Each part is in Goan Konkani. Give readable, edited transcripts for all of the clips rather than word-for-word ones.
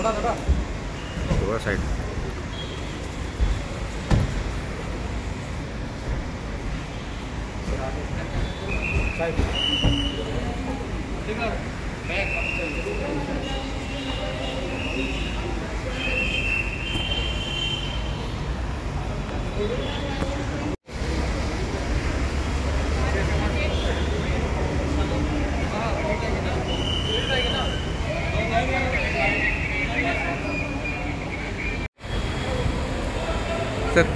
थोड़ा थोड़ा थोड़ा साइड। साइड सर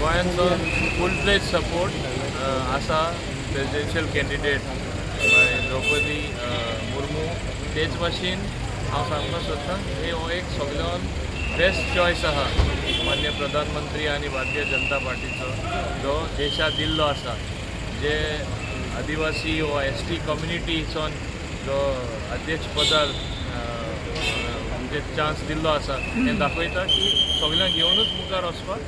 गोयांचो फूल फ्लेज सपोर्ट आसा प्रेसिडेन्शियल कॅन्डिडेट द्रौपदी मुर्मू. तेच भाशेन हांव सांगपाक सोदतां हे हो एक सगळ्यान बेस्ट चॉयस आसा मान्य प्रधानमंत्री आनी भारतीय जनता पार्टीचो जो देशाक दिल्लो आसा. जे आदिवासी वा एस टी कम्युनिटीचोन जो अध्यक्ष पदार म्हणजे चान्स दिल्लो आसा हें दाखयता की सगळ्यांक घेवनूच मुखार वचपाक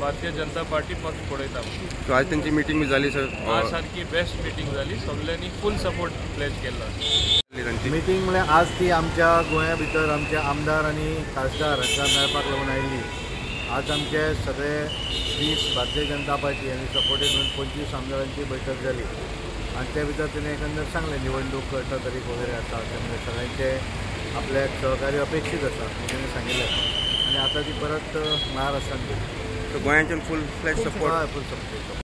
भारतीय जनता पार्टी पक्ष पळयता. सो आज त्यांची मिटींग जाली सर? आज सारकी बेस्ट मिटींग जाली, सगळ्यांनी फूल सपोर्ट प्लेज केल्लो आसा. मिटींग म्हळ्यार आज ती आमच्या गोंया भितर आमचे आमदार आनी खासदार हांकां मेळपाक लागून आयिल्ली. आज आमचे सगळे 20 भारतीय जनता पार्टी आनी सपोर्टेड म्हणून 25 आमदारांची बैठक जाली आनी त्या भितर तिणें एकंदर सांगलें निवडणूक तारीख वगैरे आसा त्यामुळे सगळ्यांचे आपल्याक सहकार्य अपेक्षीत आसा तेणें सांगिल्लें आनी आतां ती परत महाराष्ट्रान गेली. गोंयांच्यान फूल फ्लॅज सपोर्ट? फूल सपोर्ट.